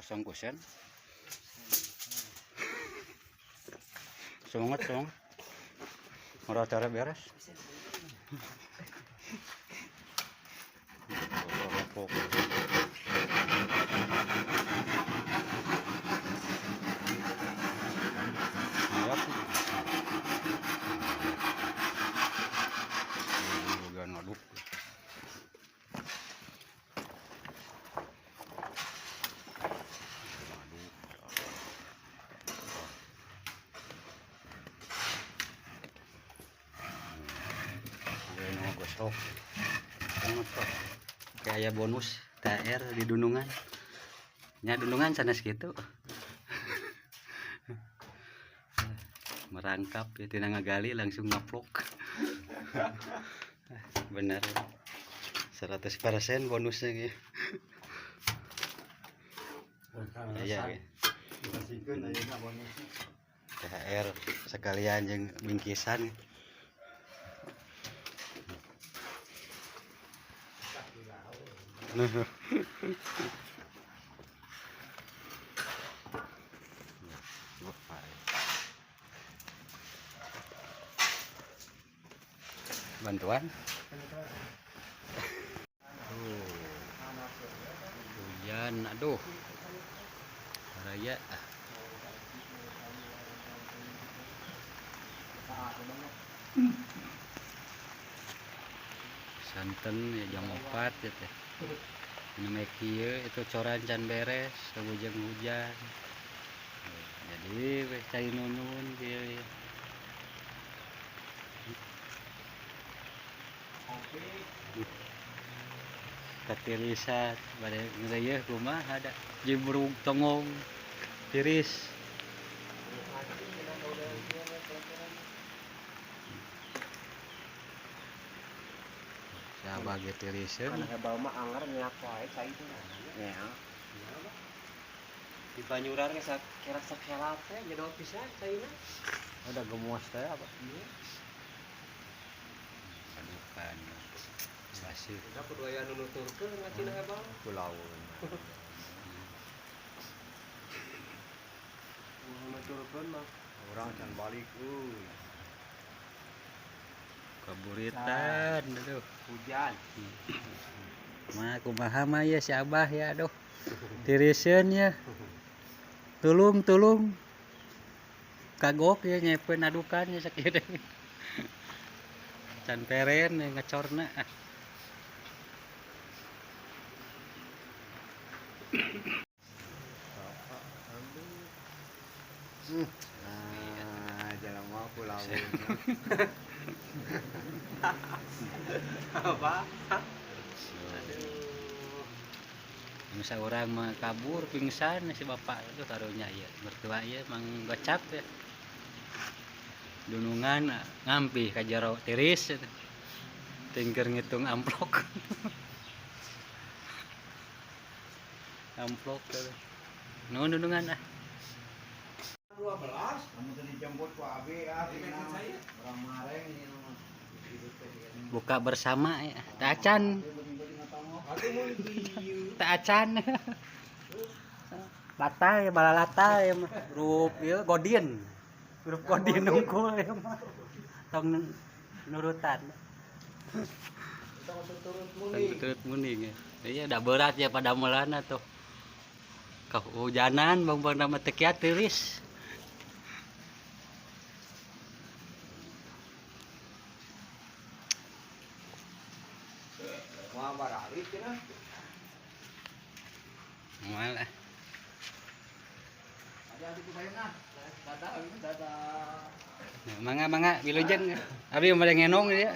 Kosong kusen. Semangat, semangat. Ora cara beres. Bagian ngaduk. Gosok. Kayak bonus THR di dunungan. Nya dunungan sanes kitu. Merangkap ya tina ngagali langsung ngaplok. Benar. 100% bonusnya gitu. Iya. THR sekalian jeung bingkisan. Bantuan. Hujan, aduh. Raya. Santen ya jam 4 ya teh. Namanya kieu itu coran can beres, hujan hujan. Jadi weh cai nunun kieu. Katirisan bade ngereyeuh kumaha ada jibrug tongong tiris. Siapa ge tiriseun? Kana hebal mah anger nyeak wae cai teh. Nya. Di Banyuran ge sakerak sakelat teh nyedot pisan caina. Ada gemuas teh apa? Iya. Adukan. Basih. Udah kudu aya nu nuturkeun ngacina hebal. Kulaun. Nu nuturkeun mah Urang can balik euy. Kaburitan aduh. Hujan. Mah kumaha mah ya si Abah ya aduh. Tiriseun ya. Tulung tulung. Kagok ya nyepeun adukan ya sakieu. Can peren ya, ngecorna. Nah, jalan mah kulaun. Apa? Aduh. Masa orang mah kabur pingsan si bapak itu taruhnya ya mertua ya mang gocap ya dunungan ngampi ka jero tiris tingker ngitung amplok. Amplok tuh. Nuhun dunungan ah. 12 kamu tadi dijemput ku abi ah urang mareng ieu mah. Buka bersama ya. Tak acan. Tak acan. Batal ya balalata ya mah. Grup ieu Godin. Grup Godin nungkul ya mah. Tong nurutan. Tong turut munding ya. Iya udah berat ya pada melana tuh. Kehujanan bang-bang nama tekiat tiris. Moal baralik cenah. Moal ah. Ada adik saya nah. Dadah, dadah. Mangga mangga wilujeng. Abi bade ngenong ya.